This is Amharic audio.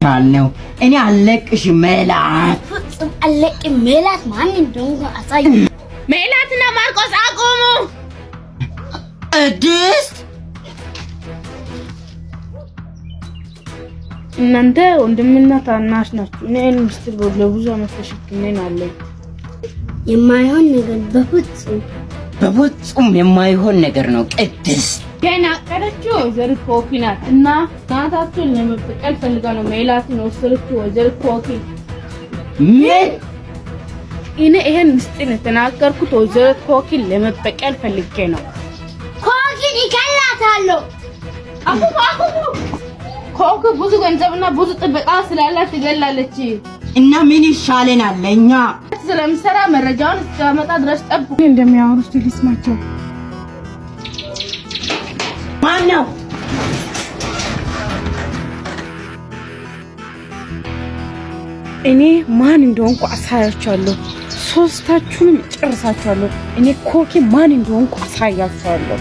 ነው እኔ አለቅሽ ሜላት፣ ፍጹም አለቅም። ሜላት ማን እንደሆነ አሳይ። ሜላትና ማርቆስ አቁሙ። ቅድስት እናንተ ወንድምና ታናሽ ናችሁ። እኔ ይህን ምስጢር ለብዙ ዓመት ተሸክሜ ነው ያለሁት። የማይሆን ነገር በፍጹም በፍጹም የማይሆን ነገር ነው ቅድስት። ይሄን ያቀደችው ወይዘሪት ኮኪ ናት እና እናታችሁን ለመበቀል ፈልጋ ነው ሜላትን የወሰደችው ወይዘሪት ኮኪ። ምን? እኔ ይሄን ምስጢር የተናገርኩት ወይዘሪት ኮኪን ለመበቀል ፈልጌ ነው። ኮኪን ይገላታለሁ። አቁሙ አቁሙ! ኮኪ ብዙ ገንዘብና ብዙ ጥበቃ ስላላት ትገላለች። እና ምን ይሻለናል ለእኛ? ስለምሰራ መረጃውን እስከመጣ ድረስ ጠብቁ። እንደሚያወሩ እስቲ ልስማቸው። ማን ነው? እኔ ማን እንደሆንኩ አሳያችኋለሁ። ሶስታችሁንም ጨርሳችኋለሁ። እኔ ኮኪ ማን እንደሆንኩ አሳያችኋለሁ።